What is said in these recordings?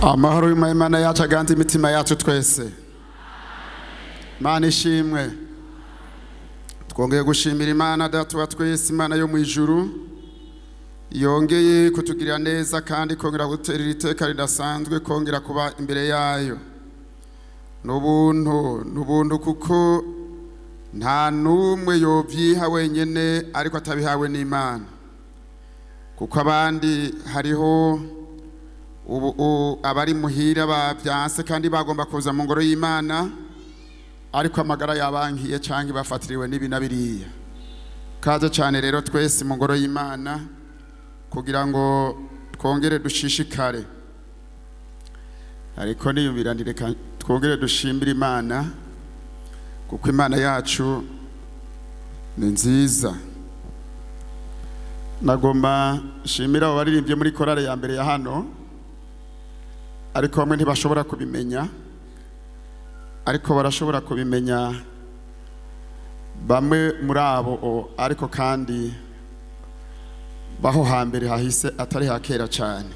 Amahoro y'Imana yacu aganze imitima yacu twese. Imana ishimwe. Twongeye gushimira Imana Data wa twese, Imana yo mu ijuru, yongeye kutugirira neza kandi kongera guterera iteka ridasanzwe, kongera kuba imbere yayo. N'ubuntu, n'ubuntu, kuko nta n'umwe yovyiha wenyene ariko atabihawe n'Imana. Kuko abandi hariho ubu abari muhira bavyanse kandi bagomba kuza mu ngoro y'Imana, ariko amagara yabankiye canke bafatiriwe n'ibi na biriya. Kaze cyane rero twese mu ngoro y'Imana kugira ngo twongere dushishikare. Ariko niyumvira, reka twongere dushimire Imana, kuko Imana yacu ni nziza. Nagomba shimira abo baririmbye muri korale ya mbere ya hano, ariko bamwe ntibashobora kubimenya, ariko barashobora kubimenya bamwe muri abo. Ariko kandi baho hambere hahise, atari hakera cyane,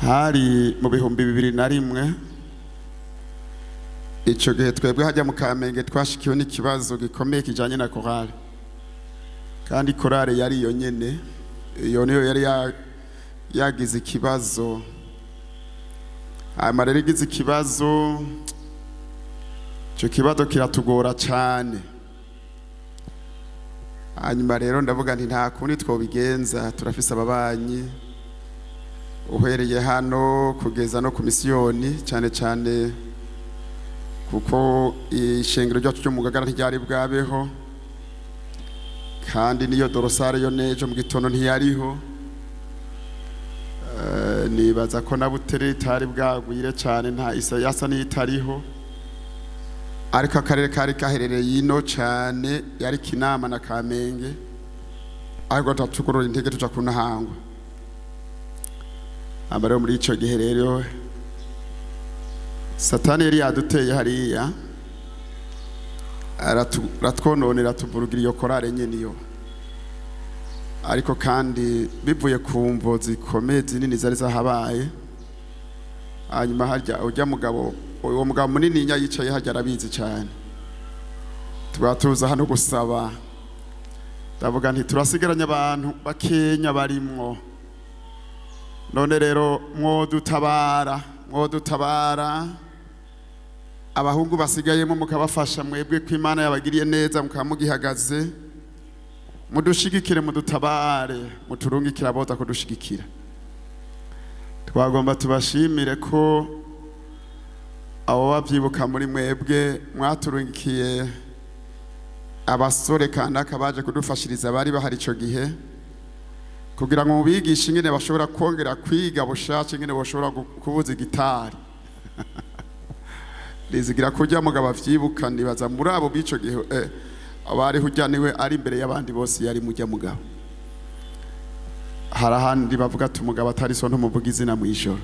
hari mu 2001. Icyo gihe twebwe hajya mu Kamenge twashikiwe n'ikibazo gikomeye kijyanye na korale, kandi korale yari iyo nyene, iyo niyo yari yagize ikibazo. Hanyuma rero igize ikibazo, icyo kibazo kiratugora cyane. Hanyuma rero ndavuga nti nta kundi twobigenza, turafise ababanyi uhereye hano kugeza no ku misiyoni, cyane cyane kuko ishengero ryacu ryo mu Ngagara ntiryari bwabeho, kandi niyo dorsale yo nejo mu gitondo ntiyariho. Nibaza ko na Butere itari bwagwire cyane, nta isa yasa n'itariho, ariko akarere kari kaherereye ino cyane yari Kinama na Kamenge. Ariko tatugorora intege tuja kunahangwa. Rero muri ico gihe rero Satani yari yaduteye hariya, aratwononera, tuvurugira iyo korale nyene iyo. Ariko kandi bivuye ku mvo zikomeye zinini zari zahabaye. Hanyuma harya ujya mugabo, uwo mugabo munini nya yicaye harya, arabizi cyane. Tuba tuza hano gusaba, ndavuga nti turasigaranye abantu bakenya barimwo, none rero mwodutabara, mwodutabara abahungu basigayemo mukabafasha, mwebwe ko Imana yabagiriye neza mukaba mugihagaze, mudushigikire, mudutabare, muturungikire aboza kudushigikira. Twagomba tubashimire ko abo babyibuka muri mwebwe mwaturungikiye abasore kanaka baje kudufashiriza bari bahari ico gihe, kugira ngo mubigishe ingene bashobora kongera kwiga bushake ingene bashobora kuvuza igitari. Rizigira kurya mugabo avyibuka, nibaza muri abo b'ico gihe abari hujya niwe ari imbere y'abandi bose yari mujya mugabo. Hari ahandi bavuga ati umugabo atari so ntumuvuga izina mu ijoro.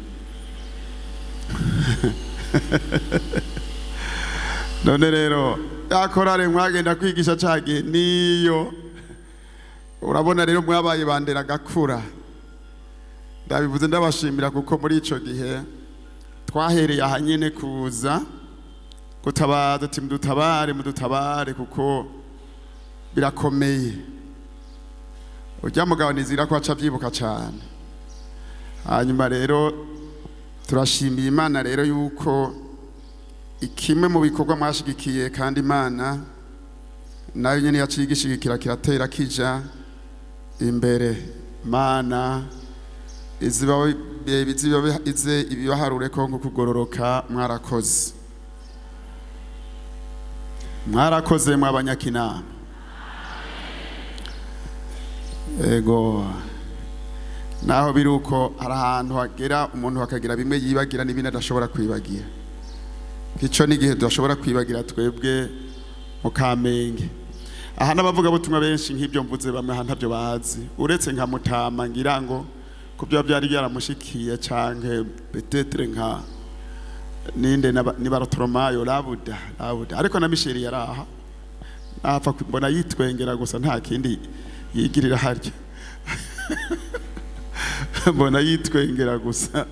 None rero yakorare mwagenda kwigisha cagihe niyo urabona rero mwabaye bandera gakura. Ndabivuze ndabashimira, kuko muri ico gihe twahereye aha nyene kuza gutabaza ati mudutabare, mudutabare, kuko birakomeye. Ujya mugabo nizira ko aca avyibuka cane. Hanyuma rero turashimiye Imana rero yuko ikimwe mu bikorwa mwashigikiye, kandi Imana nayo nyene yaciye igishigikira, kiratera kija imbere. Imana iziba ize ibibaharure ko nko kugororoka. Mwarakoze, mwarakoze mwabanyakinama. Ego, naho biri uko, hari ahantu hagera umuntu akagira bimwe yibagira n'ibindi adashobora kwibagira. Ico n'igihe tudashobora kwibagira twebwe mu Kamenge aha, n'abavugabutumwa benshi nk'ibyo mvuze bamwe aha ntabyo bazi, uretse nka Mutama, ngira ngo ku byo byari byaramushikiye, canke peut-être nka ninde ni Bartolomayo Labuda Labuda. Ariko na Michel yaraha, napfa mbona yitwengera gusa, nta kindi yigirira harya. Mbona yitwengera gusa.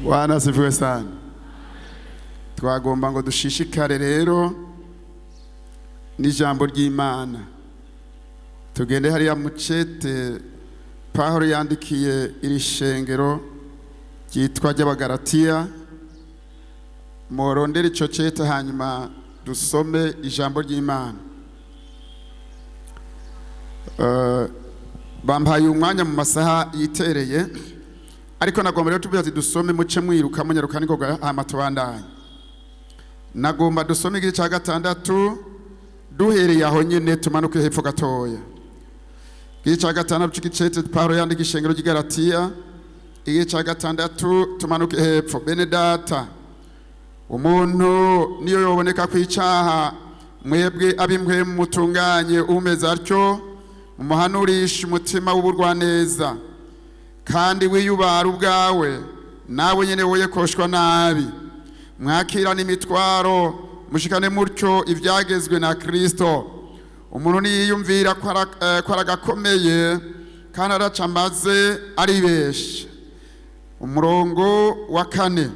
Bwana asifiwe sana. Twagomba ngo dushishikare rero n'ijambo ry'Imana. Tugende hariya mu cete Pawulo yandikiye iri shengero ryitwa ry'Abagalatiya. Murondere ico cete, hanyuma dusome ijambo ry'Imana. Bampaye umwanya mu masaha yitereye, ariko nagomba rero tuvuze ati dusome, muce mwiruka munyaruka ningoga, hama tubandanye. Nagomba dusome igice cya 6, duhereye aho nyene tumanuke hepfo gatoya. Igice cya 6 c'igicete Pawulo yandika ishengero ry'i Galatiya, igice cya 6, tumanuke hepfo. Bene data, umuntu niyo yoboneka ku icaha, mwebwe ab'impwemu mutunganye umeze atyo, mumuhanurishe umutima w'uburwaneza, kandi wiyubara ubwawe, nawe nyene woye koshwa nabi. Mwakirana imitwaro, mushikane mutyo ivyagezwe na Kristo. Umuntu niyiyumvira ko aragakomeye kandi araca amaze, aribesha. Umurongo wa 4: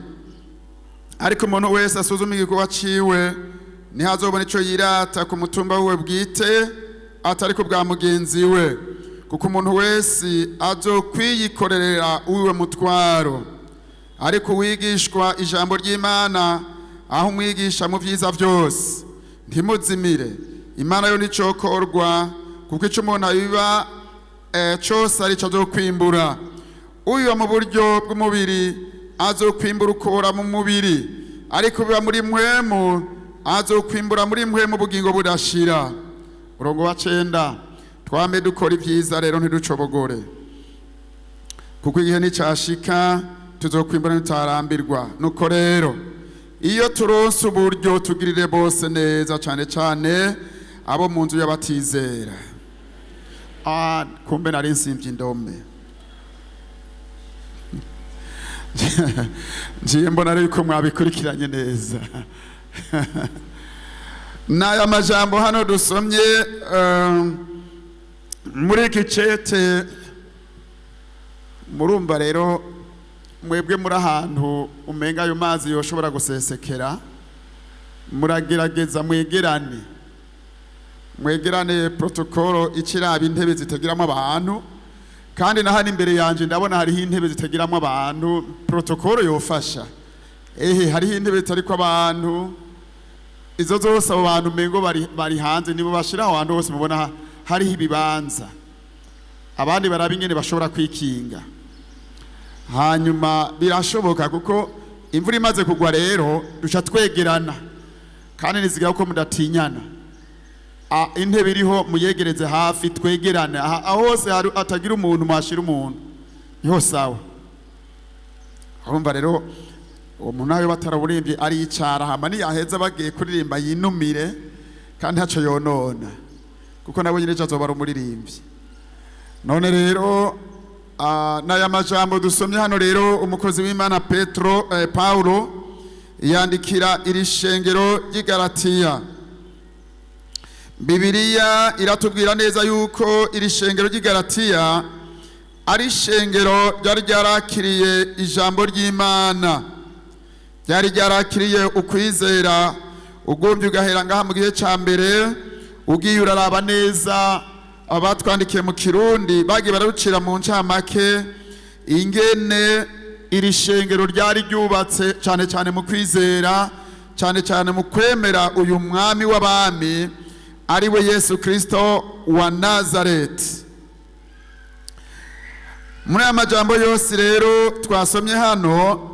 ariko umuntu wese asuzuma igikorwa ciwe, ntihazobona ico yirata ku mutumba wiwe bwite, atari ku bwa mugenzi we, kuko umuntu wese azokwiyikorera uwiwe mutwaro. Ariko uwigishwa ijambo ry'Imana, aho umwigisha mu vyiza vyose. Ntimuzimire, Imana yo nicokorwa, kuko ico umuntu abiba cose arico azokwimbura. Ubiba mu buryo bw'umubiri azokwimbura ukubora mu mubiri, ariko ubiba muri mpwemu azokwimbura muri mpwemu ubugingo budashira. Umurongo wa 9: twame dukora ibyiza rero, ntiducobogore, kuko igihe nicashika tuzokwimbura ntitarambirwa. Nuko rero iyo turonse uburyo, tugirire bose neza, cane cane abo mu nzu y'abatizera. Ah, kumbe nari nsimvye indome. Ngiye mbona rero ko mwabikurikiranye neza. N'aya majambo hano dusomye muri iki cete. Murumva rero, mwebwe muri ahantu umenga ayo mazi yoshobora gusesekera, muragerageza mwegerane, mwegerane. Protocole ikiraba intebe zitagiramo abantu, kandi na hano imbere yanje ndabona hariho intebe zitagiramo abantu. Protocole yofasha. Ehe, hariho intebe zitariko abantu. Izo zose abo bantu umengo bari hanze, nibo bashira aho hantu hose mubona hariho ibibanza. Abandi baraba ingene bashobora kwikinga. Hanyuma birashoboka, kuko imvura imaze kugwa rero duca twegerana, kandi niziga ko mudatinyana. Intebe iriho muyegereze hafi, twegerane. Aho hose atagira umuntu, mwashira umuntu niho sawa. Urumva rero, uwo muntu nawe bataraburirimbye aricara, hama niyaheza bagiye kuririmba yinumire, kandi ntaco yonona, kuko nabo nyine ejo azoba ari umuririmbyi. None rero n'aya majambo dusomye hano rero, umukozi w'Imana Petro, Paulo yandikira iri shengero ry'i Galatiya. Bibiliya iratubwira neza yuko iri shengero ry'i Galatiya ari ishengero ryari ryarakiriye ijambo ry'Imana, ryari ryarakiriye ukwizera. Ugombye ugahera ngaha mu gihe cya mbere, ugiye uraraba neza, abatwandikiye mu Kirundi bagiye bararucira mu ncamake ingene iri shengero ryari ryubatse, cyane cyane mu kwizera, cyane cyane mu kwemera uyu mwami w'abami, ari we Yesu Kristo wa Nazareti. Muri aya majambo yose rero twasomye hano,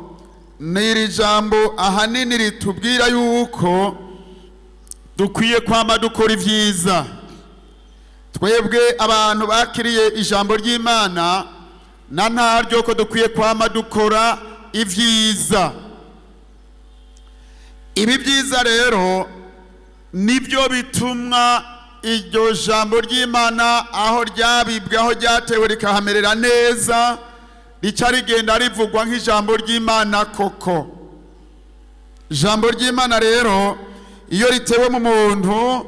n'iri jambo ahanini ritubwira yuko dukwiye kwama dukora ibyiza. Twebwe abantu bakiriye ijambo ry'Imana, na ntaryo ko dukwiye kwama dukora ibyiza. Ibi byiza rero nibyo bituma iryo jambo ry'Imana, aho ryabibwe, aho ryatewe rikahamerera neza, rica rigenda rivugwa nk'ijambo ry'Imana koko. Ijambo ry'Imana rero iyo ritewe mu muntu,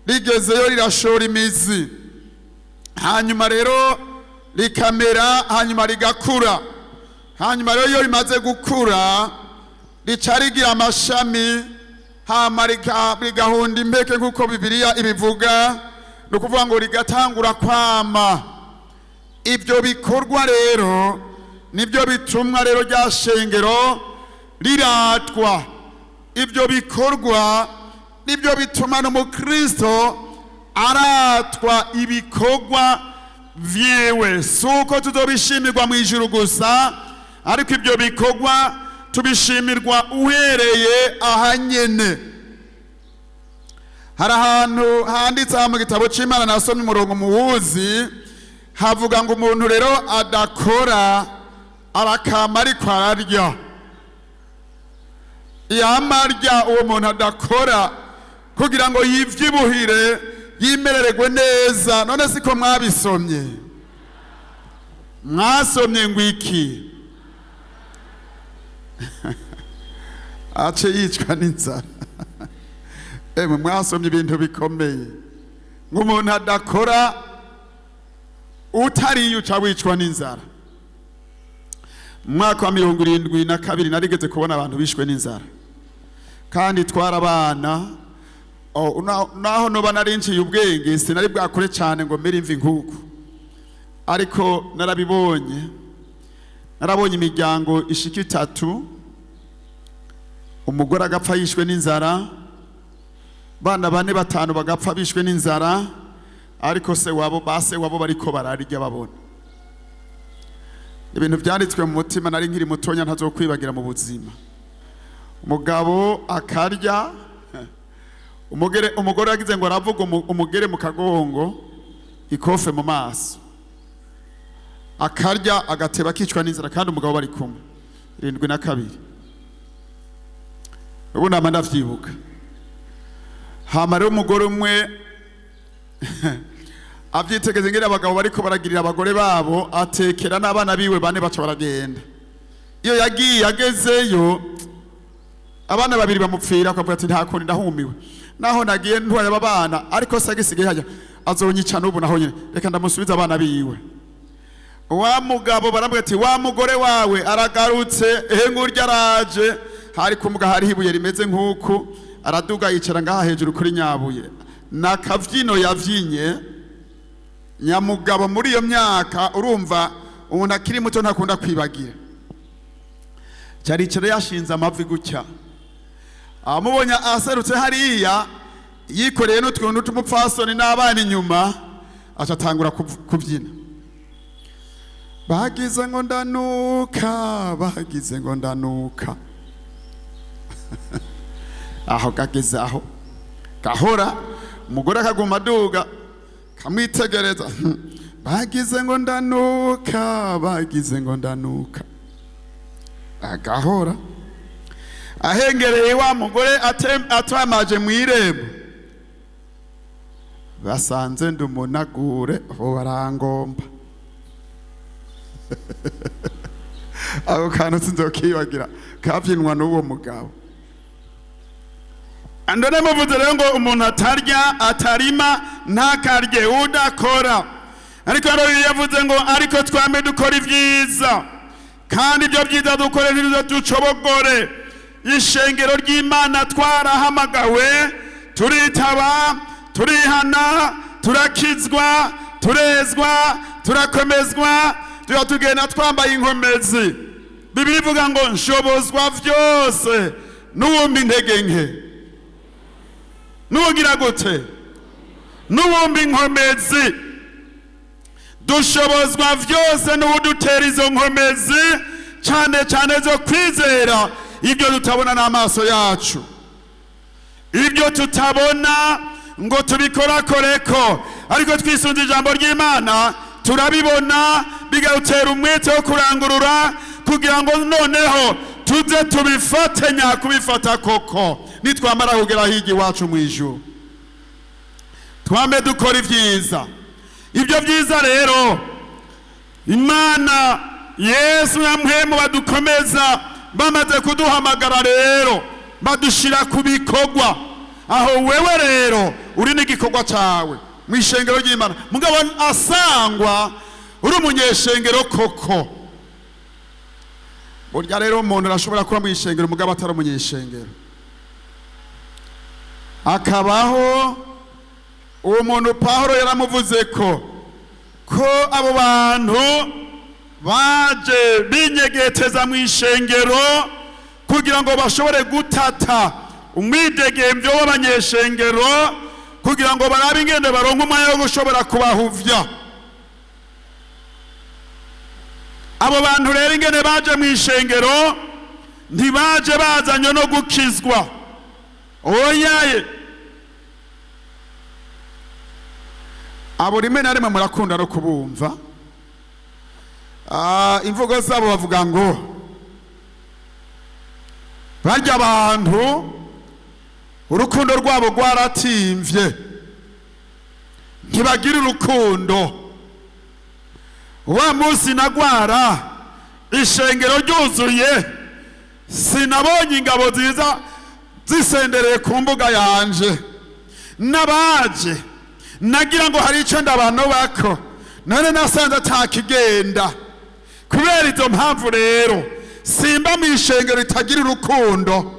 rigezeyo rirashora imizi, hanyuma rero Rikamera, hanyuma rigakura. Hanyuma rero iyo rimaze gukura rica rigira amashami, hama rigahunda impeke nk'uko Bibiliya ibivuga, ni ukuvuga ngo rigatangura kwama. Ibyo bikorwa rero nibyo bitumwa rero rya shengero riratwa. Ibyo bikorwa nibyo bituma n'umukristo aratwa ibikorwa vyiwe. Si uko tuzobishimirwa mu ijuru gusa, ariko ibyo bikorwa tubishimirwa uhereye ahanyene. Hari ahantu handitse aha mu gitabo c'Imana, nasomye umurongo muwuzi, havuga ngo umuntu rero adakora arakama ariko ararya. Yama arya uwo muntu adakora kugira ngo yivyibuhire, yimerererwe neza. None siko mwabisomye? Mwasomye ngo iki? Ace yicwa n'inzara. Emwe, mwasomye ibintu bikomeye, ngo umuntu adakora, utariye uca wicwa n'inzara. Mu mwaka wa 72 narigeze kubona abantu bishwe n'inzara, kandi twarabana. Naho noba narinciye ubwenge, sinari bwakure cyane ngo mere imvi nk'uku, ariko narabibonye. Narabonye imiryango ishika itatu, umugore agapfa yishwe n'inzara, bana bane batanu bagapfa bishwe n'inzara, ariko se wabo, base wabo bariko bararya babona. Ibintu byanditswe mu mutima, nari nkiri mutonya, ntazokwibagira mu buzima. Umugabo akarya, umugere, umugore yagize ngo aravuga, umugere mu kagongo, ikofe mu maso, akarya agateba akicwa n'inzara, kandi umugabo bari kumwe. 72, ubu nama ndavyibuka. Hama rero umugore umwe avyitegeze ngene abagabo bariko baragirira abagore babo, atekera n'abana biwe bane, baca baragenda. Iyo yagiye, agezeyo abana babiri bamupfira, akavuga ati: "Nta kundi, ndahumiwe, naho nagiye ntwaye aba bana, ariko se agisigaye hajya azonyica n'ubu, naho nyine reka ndamusubiza abana biwe." Wa mugabo baramubwira ati: "Wa mugore wawe aragarutse, ehe ngurya araje." Hari kumuga, hariho ibuye rimeze nk'uku, araduga yicara ngaha hejuru kuri nyabuye. Nakavyino yavyinye nyamugabo muri iyo myaka. Urumva umuntu akiri muto ntakunda kwibagira. Cyaricara yashinze amavi gutya, amubonye aserutse hariya yikoreye n'utuntu tw'umupfasoni n'abana inyuma, aca atangura kubyina: "Bagize ngo ndanuka, bagize ngo ndanuka." Aho kageze aho gahora, umugore akaguma aduga kamwitegereza: "Bagize ngo ndanuka, bagize ngo ndanuka." Agahora ahengereye wa mugore atamaje mu irembo: "Basanze ndumunagure, aho barangomba." Ako kantu sinzokibagira, kabyinwa n'uwo mugabo. Andone muvuze rero ngo umuntu atarya, atarima, ntakarye, udakora. Ariko rero yavuze ngo ariko twame dukora ibyiza, kandi ibyo byiza dukore ntibizo ducobogore. Ishengero ry'Imana twarahamagawe, turitaba, turihana, turakizwa, turezwa, turakomezwa, tuba tugenda twambaye inkomezi. Bibiliya ivuga ngo nshobozwa byose n'uwumva intege nke. N'ugira gute? N'uwumva inkomezi. Dushobozwa byose n'uwudutera izo nkomezi, cyane cyane zo kwizera ibyo tutabona n'amaso yacu. Ibyo tutabona ngo tubikorakoreko, ariko twisunze ijambo ry'Imana turabibona, bigatera umwete wo kurangurura kugira ngo noneho tuze tubifate nyakubifata koko nitwamara kugera hirya iwacu mu ijuru. Twame dukora ibyiza. Ibyo byiza rero, Imana, Yesu na Mpwemu badukomeza, bamaze kuduhamagara rero badushira ku bikorwa. Aho wewe rero uri n'igikorwa cyawe mu ishengero ry'Imana, mugabo asangwa. Uri umunyeshengero koko. Burya rero umuntu arashobora kuba mu ishengero mugabo atari umunyeshengero, akabaho. Uwo muntu Pawulo yaramuvuze ko abo bantu baje binyegeteza mu ishengero kugira ngo bashobore gutata umwidegemvyo w'abanyeshengero, kugira ngo barabe ingendo baronke umwanya wo gushobora kubahuvya. Abo bantu rero ingene baje mu ishengero, ntibaje bazanywe no gukizwa, oyaye. Abo rimwe na rimwe murakunda no kubumva. Imvugo zabo bavuga ngo barya abantu urukundo rwabo rwaratimvye, ntibagira urukundo. Wa munsi nagwara ishengero ryuzuye, sinabonye ingabo ziza zisendereye ku mbuga yanje. N'abaje nagira ngo hari icyo ndabanobako, none nasanze atakigenda. Kubera izo mpamvu rero simba mu ishengero ritagira urukundo.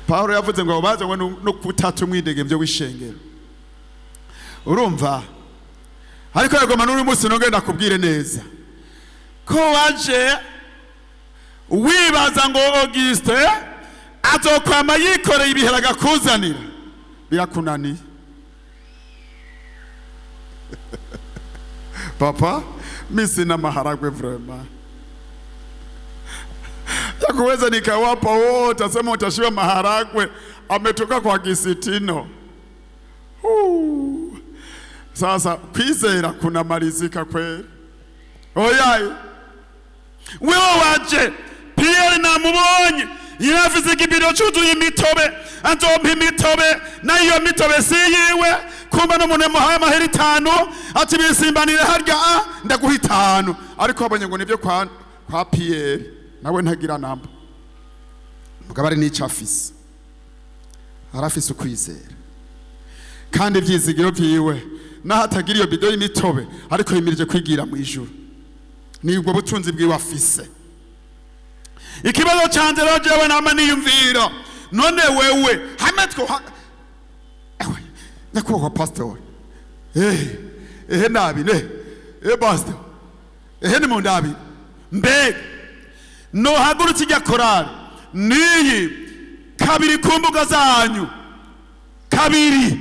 Pawulo yavuze ngo bazanywe no kutata umwidegemvyo w'ishengero. Urumva, ariko yagoma n'uyu munsi nongeye ndakubwire neza ko waje wibaza ngo Auguste azokwama yikoreye ibihera agakuzanira, birakunaniye. Papa, mi sina maharagwe vraiment ya kuweza nikawapa wote, asema utashiba maharagwe, ametoka kwa Gisitino. Sasa kwizera kunamalizika kweli. Oyaye, wewe waje Pierre namubonye yaravuze ikibido cyuzuye imitobe, azompa imitobe, nayo mitobe si yiwe. Kumba n'umuntu yamuhaye amahera 5 ati bisimbanire harya, ndaguha 5, ariko abonye ngo nibyo kwa Pierre, nawe ntagira namba. Mugabo ari n'icyo afise, arafise ukwizera kandi ivyizigiro vyiwe, naho atagira iyo bido y'imitobe, ariko yimirije kwigira mu ijuru. Nibwo butunzi bwiwe afise. Ikibazo canje rero jewe nama niyumvira, none wewe hamwe two nyakubahwa pastor, ehe nabi ne pastor, ehe ni mu ndabi, mbega nohagurutse ijya korali niyi kabiri ku mbuga zanyu kabiri,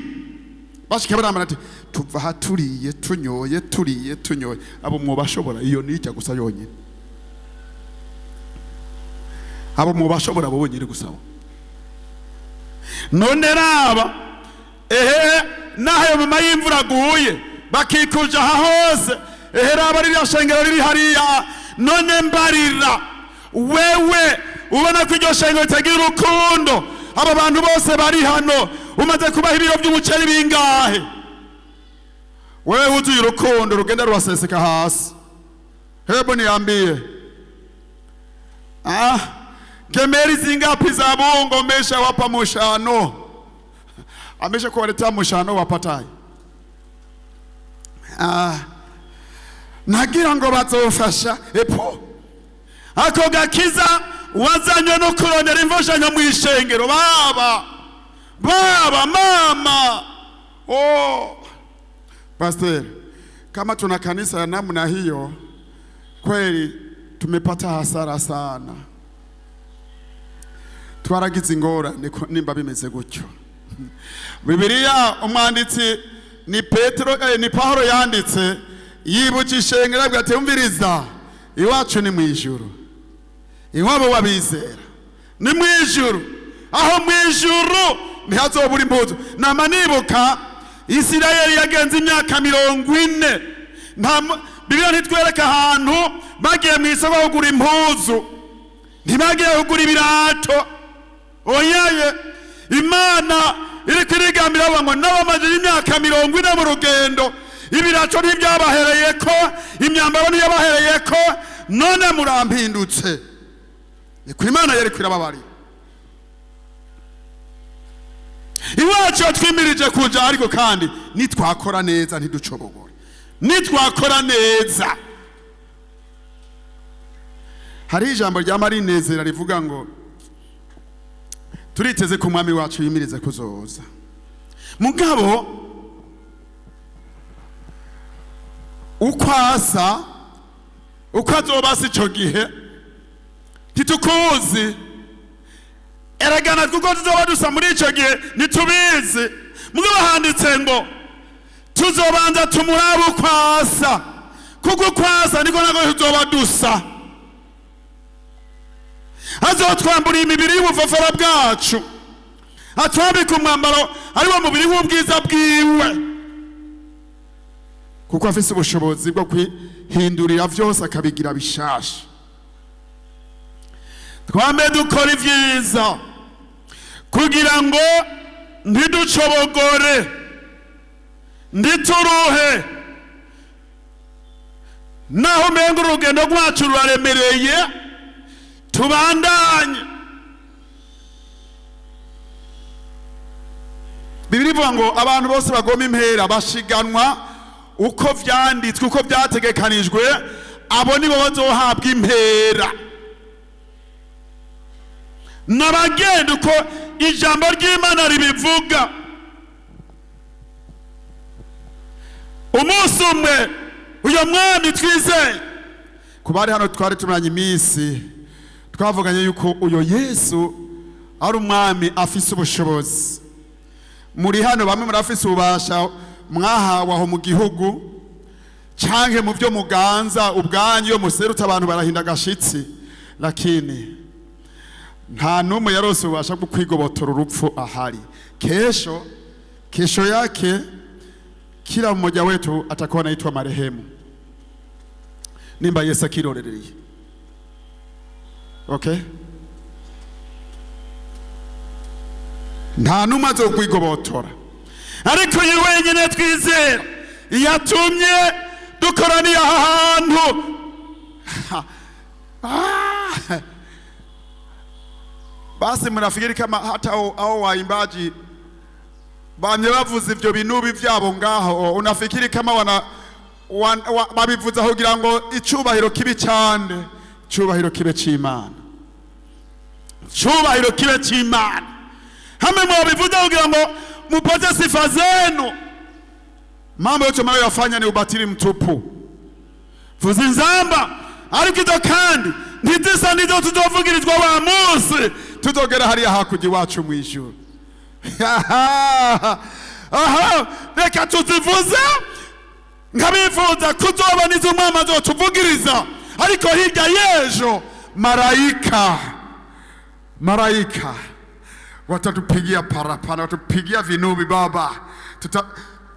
bashika barambara ati tuva aha turiye tunyoye, turiye tunyoye. Abo mwobashobora iyo nijya gusa yonyine, abo mwobashobora bo bonyine gusa. None raba ehe naho mama y'imvura aguye bakikuja aha hose, ehe raba ririya shengero riri hariya. None mbarira wewe ubona ko iryo shengero ritagira urukundo, aba bantu bose bari hano umaze kubaha ibiro by'umuceri bingahe? Wewe wuzuye urukundo rugenda ruraseseka hasi. Hebu niambie, gemeri zingapi za bongo umeshawapa mushano? Amesha kuwaletea mushano wapatai. Nagira ngo bazofasha epo ako gakiza wazanywe no kurondera imfashanyo mu ishengero. Baba baba mama, oh pastor, kama tuna kanisa ya namna hiyo kweli tumepata hasara sana. Twaragize ingorane nimba bimeze gutyo. Bibiliya umwanditsi ni Petro, ni Paulo yanditse yibuka ishengero avuga ati umviriza, iwacu ni mu ijuru, iwabo wabizera ni mu ijuru, aho mu ijuru ntihazobura impuzu. Nama nibuka Isirayeli yagenze imyaka 40, nta Bibiliya ntitwereka ahantu bagiye mu isoko kugura impuzu, ntibagiye kugura ibirato. Oyaye, Imana iri kwirigambira ngo n'abamaze imyaka 40 mu rugendo, ibirato ntibyabahereye ko, imyambaro ntiyabahereye ko, none murampindutse. Ni ku Imana yari kwirababarira. Iwacu twimirije kuja, ariko kandi nitwakora neza ntiducobogore, nitwakora neza. Hari ijambo rya Marinezera rivuga ngo turiteze ku mwami wacu yimirize kuzoza. Mugabo uko asa, uko azobasa ico gihe ntitukuzi. Eragana kuko tuzoba dusa muri ico gihe ntitubizi. Mugabo handitse ngo tuzobanza tumurabe uko asa, kuko uko asa niko nako tuzoba dusa. Azotwambura imibiri y'ubufofora bwacu, atwambika umwambaro ari wo mubiri w'ubwiza bwiwe, kuko afise ubushobozi bwo kwihindurira vyose akabigira bishasha. Twame dukora ivyiza kugira ngo ntiducobogore, ntituruhe. Naho umenga urugendo rwacu ruraremereye, tubandanye. Bibiri ivuga ngo abantu bose bagoma impera bashiganwa uko vyanditswe, uko vyategekanijwe, abo nibo bazohabwa impera. N'abagenda uko ijambo ry'Imana ribivuga. Umunsi umwe uyo mwami twizeye, ku bari hano twari tumaranye iminsi twavuganye yuko uyo Yesu ari umwami afise ubushobozi. Muri hano bamwe murafise ububasha mwahawe aho mu gihugu canke mu byo muganza ubwanyu, iyo muserutse abantu barahinda agashitsi, lakini nta n'umwe yarose ububasha bwo kwigobotora urupfu ahari. Kesho, kesho yake kila mmoja wetu atakuwa anaitwa marehemu, nimba Yesu akirorereye. Okay? Nta n'umwe azokwigobotora, ariko uyu wenyine twizera yatumye dukoraniye aha hantu. Basi mnafikiri kama hata hao waimbaji bamye bavuza ivyo binubi vyabo ngaho, unafikiri kama wana babivuza kugira ngo icubahiro kibe cyane? Icubahiro kibe c'Imana, icubahiro kibe c'Imana. Hamwe mwabivuza kugira ngo mupate sifa zenu, mambo yote mnayoyafanya ni ubatili mtupu. Vuza inzamba, ariko izo kandi ntizisa nizo tuzovugirizwa wa munsi tuzogera hariya hakurya iwacu mu ijuru. Aha, reka tuzivuze nkabifuza kuzobona izo umwami azotuvugiriza, ariko hirya y'ejo malaika watatupigia parapana, watatupigia vinubi baba, tuta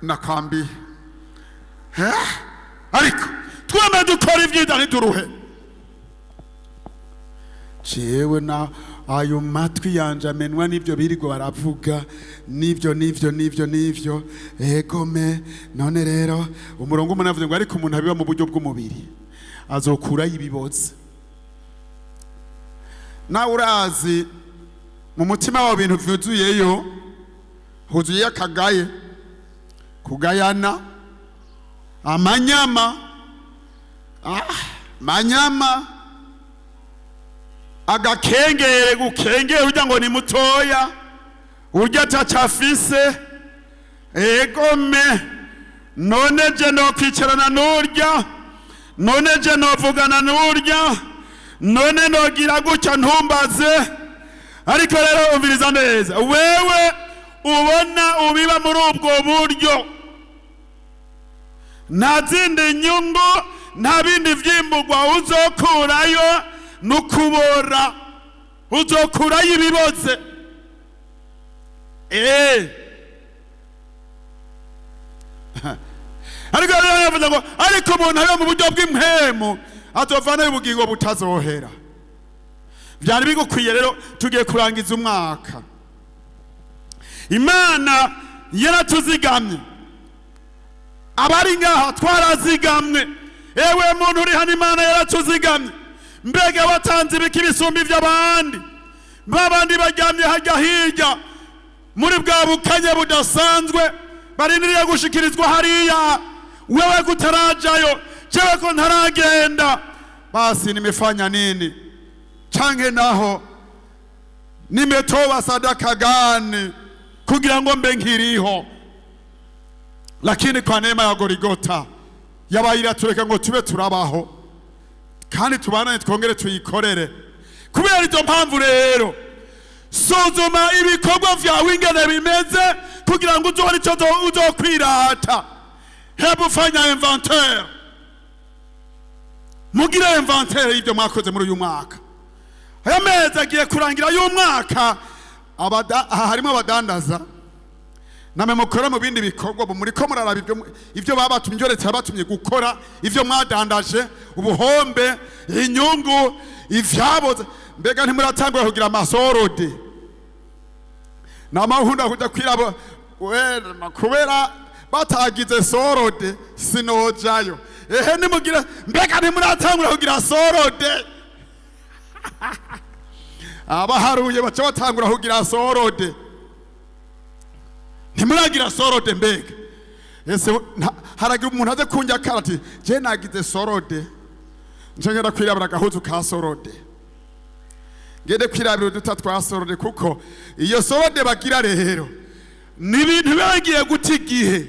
nakwambi ariko twame dukora ibyiza ntituruhe. Jewe na ayo matwi yanje amenwa n'ibyo birirwa baravuga n'ibyo n'ibyo n'ibyo n'ibyo egome. None rero umurongo umuntu avuze ngo ariko umuntu abiba mu buryo bw'umubiri azokurayo ibiboze. Nawe urazi mu mutima wawe ibintu vyuzuyeyo, huzuye akagaye, kugayana, amanyama, manyama, agakengere gukengera urya ngo ni mutoya, urya atacafise, egome. None je nokwicarana n'urya, none je novugana n'urya, none nogira gutya ntumbaze. Ariko rero umviriza neza, wewe ubona ubiba muri ubwo buryo, nta zindi nyungu, nta bindi vyimburwa uzokurayo, nukubora uzokurayo ibiboze. Ariko rero yavuze ngo ariko umuntu ari mu buryo bw'impemu azovanayo ubugingo butazohera. Byari bigukwiye rero, tugiye kurangiza umwaka, Imana yaratuzigamye, abari ngaha twarazigamwe. Ewe muntu uri hano, Imana yaratuzigamye. Mbega watanze ibiki bisumba ivy'abandi? Babandi baryamye hajya hirya Muri bwa bukanye budasanzwe barindiriye gushikirizwa hariya, wewe kutarajayo, jewe ko ntaragenda, basi nimefanya nini? Canke naho nimetoa sadaka gani kugira ngo mbe nkiriho? Lakini kwa neema ya Gorigota yabaye iratureka ngo tube turabaho kandi tubanane, twongere tuyikorere. Kubera izo mpamvu rero, suzuma ibikorwa vyawe ingene bimeze kugira ngo uzobone ico uzokwirata. Hebu fanya inventaire, mugire inventaire y'ibyo mwakoze muri uyu mwaka. Aya mezi agiye kurangira y'umwaka, aha harimo abadandaza namwe mukora mu bindi bikorwa, muriko muraraba ibyo babatumye, ibyo leta yabatumye gukora, ibyo mwadandaje, ubuhombe, inyungu, ivyaboze. Mbega ntimuratangura kugira ama solde? Namahunda kuja kwiraba kubera batagize solde sinojayo. Ehe, nimugire, mbega ntimuratangura kugira solde? Abaharuye baca batangura kugira solde. Ntimuragira solde? Mbega ese haragira umuntu aze kunjya karati, je nagize solde, nce ngenda kwirabura agahuzu ka solde, ngende kwirabira uduta twa solde? Kuko iyo solde bagira rero ni ibintu biba bigiye guta igihe.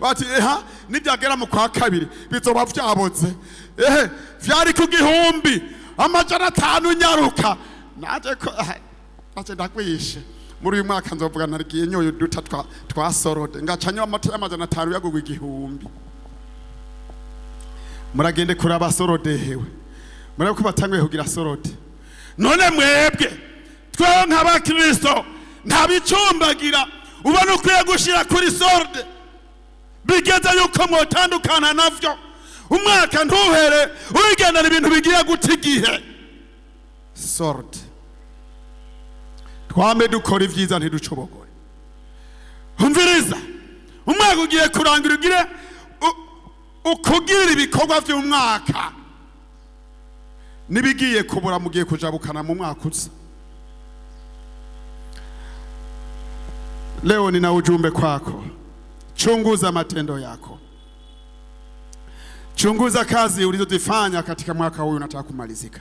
Bati eha, nibyagera mu kwa kabiri bizoba vyaboze. Ehe, vyari ku 1500, nyaruka. Naje ko naje ndakwishe muri uyu mwaka, nzovuga narigiye nyoye uduta twa solde, ngaca nywa amata y'500 yagugwa 1000. Muragende kuraba solde, hewe murabe ko batanguye kugira solde. None mwebwe, twe nk'abakristo, nta bicumbagira ubona ukwiye gushira kuri solde bigeze yuko mwotandukana navyo, umwaka ntuhere ubigendana ibintu bigiye guta igihe? Solde, twame dukora ibyiza, ntiducobogore. Umviriza, umwaka ugiye kurangira, ugire ukugirira ibikorwa by'umwaka nibigiye kubura, mugiye kujabukana mu mwaka uza. Leo nina ujumbe kwako: chunguza matendo yako, chunguza kazi ulizozifanya katika mwaka huu unataka kumalizika.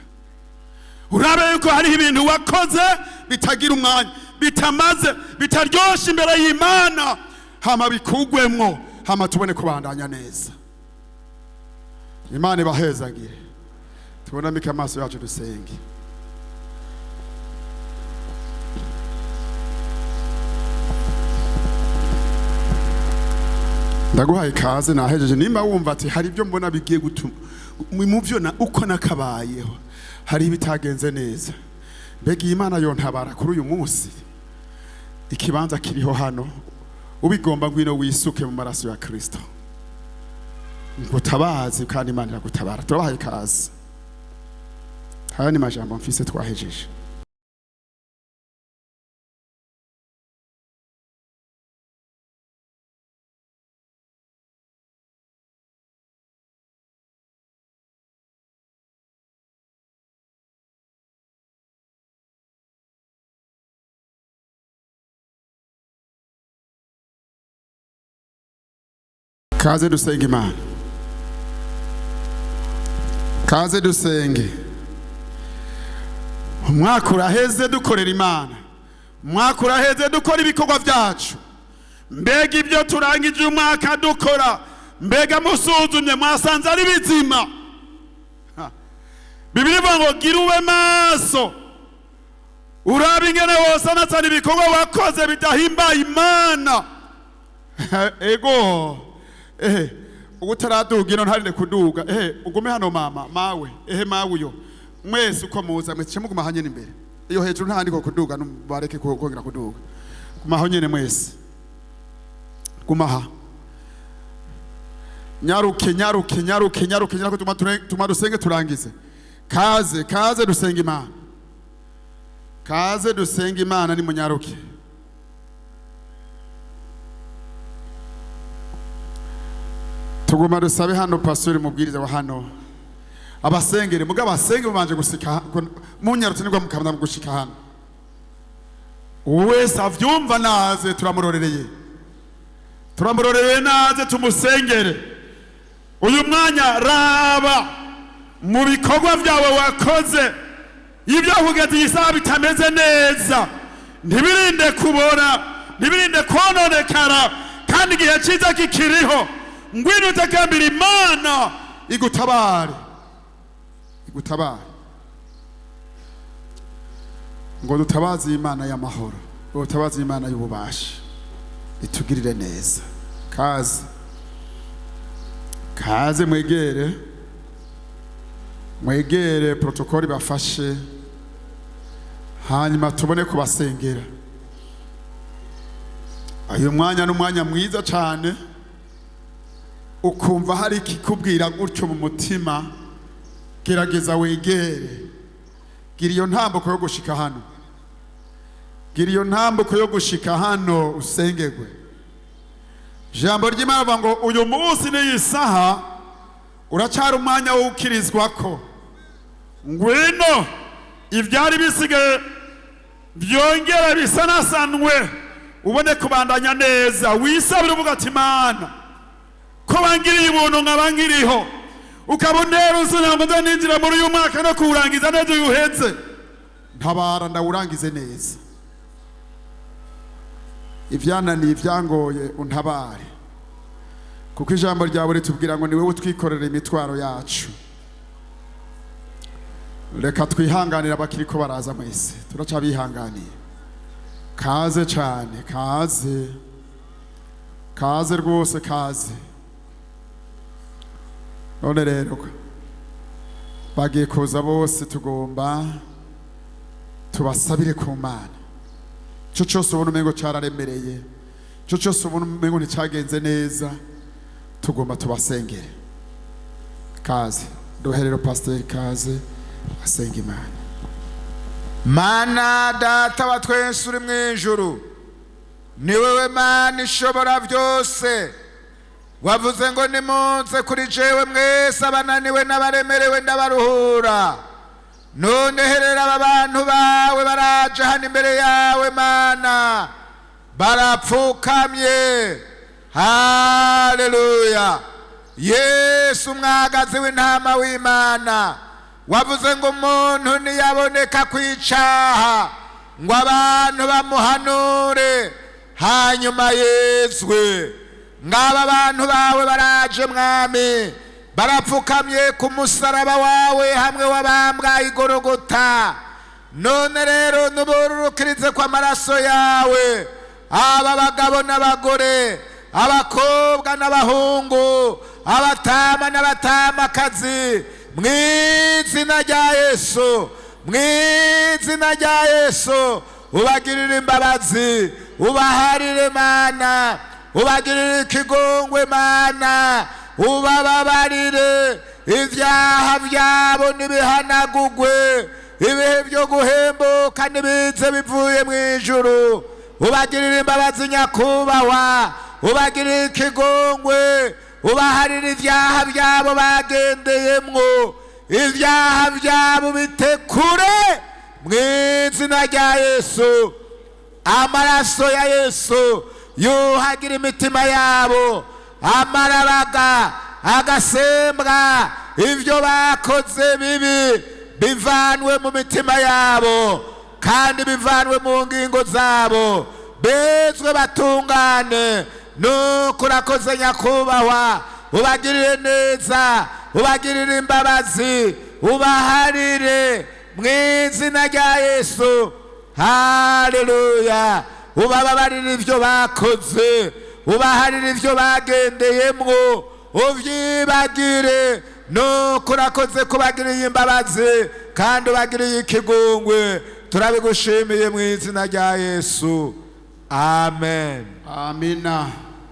Urabe yuko hariho ibintu wakoze bitagira umwanya, bitamaze, bitaryoshe imbere y'Imana, hama bikugwemwo, hama tubone kubandanya neza. Imana ibahezagire. Tubonamike amaso yacu dusenge. Ndaguhaye ikaze, nahejeje. Nimba wumva ati hari ibyo mbona bigiye gutuma mu byo na uko nakabayeho hari ibitagenze neza, mbega iyi Imana yontabara kuri uyu munsi, ikibanza kiriho hano. Ubigomba, ngwino wisuke mu maraso ya Kristo ngutabazi, kandi Imana iragutabara. Turabahaye ikaze. Haya ni majambo mfise, twahejeje. Kaze dusenge Imana, kaze dusenge. Umwaka uraheze dukorera Imana, umwaka uraheze dukora ibikorwa byacu. Mbega ibyo turangije umwaka dukora, mbega musuzumye mwasanze ari bizima? Ha. Bibiliya ivuga ngo gira ube maso, urabe ingene wosanasana ibikorwa wakoze bidahimbaye Imana. Ego, ehe, utaraduga ino ntarinde kuduga. Ehe, ugume hano mama mawe, ehe mawe uyo, mwese uko muza mwese muguma hanyene imbere. Iyo hejuru ntandiko kuduga, bareke kongera kuduga. Guma aho nyene mwese, guma aha. Nyaruke, nyaruke, nyaruke, nyaruke, nyaruke, tuma dusenge turangize. Kaze, kaze dusenge Imana, kaze dusenge Imana, ni munyaruke. Tuguma dusabe hano pastori mubwiriza wa hano abasengere, mugabo abasenge mubanje gusika, munyarutse nibwo mukamda gushika hano. Wese avyumva naze, turamurorereye, turamurorereye, naze tumusengere. Uyu mwanya raba mu bikorwa byawe wakoze, ibyo kugeza iyi saha bitameze neza, ntibirinde kubora, ntibirinde kononekara, kandi igihe cyiza kikiriho. Ngwino utakambira Imana igutabare, igutabare. Ngo dutabaze Imana y'amahoro, ngo dutabaze Imana y'ububasha, itugirire neza. Kaze, kaze, mwegere, mwegere protocole bafashe, hanyuma tubone kubasengera. Uyu mwanya ni umwanya mwiza cyane. Ukumva hari ikikubwira gutyo mu mutima, gerageza wegere, gira iyo ntambuko yo gushika hano, gira iyo ntambuko yo gushika hano usengerwe. Ijambo ry'Imana rivuga ngo uyu munsi n'iyi saha uracyari umwanya wo gukirizwako. Ngwino, ibyari bisigaye byongera bisanasanwe, ubone kubandanya neza. Wisabire uvuga ati: "Imana, ko wangiriye ubuntu nkaba nkiriho, ukaba untera uzi ngo nze ninjira muri uyu mwaka no kuwurangiza neza, uyu uheze, ntabara ndawurangize neza. Ibyananiye, ibyangoye, untabare," kuko ijambo ryawe ritubwira ngo ni wowe utwikorera imitwaro yacu. Reka twihanganire abakiriko baraza mwese, turacabihanganiye. Kaze cyane, kaze, kaze rwose, kaze. None rero bagiye kuza bose, tugomba tubasabire ku Mana. Ico cyose ubona umengo cararemereye, ico cyose ubona umengo nticyagenze neza, tugomba tubasengere. Kaze duherero, pasiteri, kaze asenga Imana. Mana Data wa twese uri mu ijuru, ni wowe Mana ishobora byose. Wavuze ngo: "Nimunze kuri jewe mwese abananiwe n'abaremerewe, ndabaruhura." None herera aba bantu bawe baraje hano imbere yawe, Mana, barapfukamye. Haleluya! Yesu mwagazi w'intama w'Imana, wavuze ngo umuntu ntiyaboneka ku icaha ngo abantu bamuhanure hanyuma yezwe. Ngaba bantu bawe baraje, Mwami, barapfukamye ku musaraba wawe hamwe wabambwa igorogota. None rero nubururukirize kw'amaraso yawe aba bagabo n'abagore, abakobwa n'abahungu, abatama n'abatamakazi, mu izina rya Yesu, mu izina rya Yesu. Ubagirire imbabazi, ubaharire, Mana, ubagirire ikigongwe, Mana, ubababarire ibyaha byabo n'ibihanagugwe. Ibihe byo guhembuka n'ibize bivuye mu ijuru. Ubagirire imbabazi, nyakubahwa, ubagirire ikigongwe, ubaharire ibyaha byabo bagendeyemwo, ibyaha byabo bitekure mu izina rya Yesu. Amaraso ya Yesu yuhagira imitima yabo, amarabaga agasembwa, ibyo bakoze bibi bivanwe mu mitima yabo kandi bivanwe mu ngingo zabo, bezwe batungane. Nuko urakoze, nyakubahwa, ubagirire neza, ubagirire imbabazi, ubaharire mu izina rya Yesu. Haleluya! Ubababarire ibyo bakoze, ubaharire ibyo bagendeyemwo, ubyibagire. Nuko urakoze kubagiriye imbabazi kandi ubagiriye ikigungwe. Turabigushimiye mu izina rya Yesu, amen. Amina.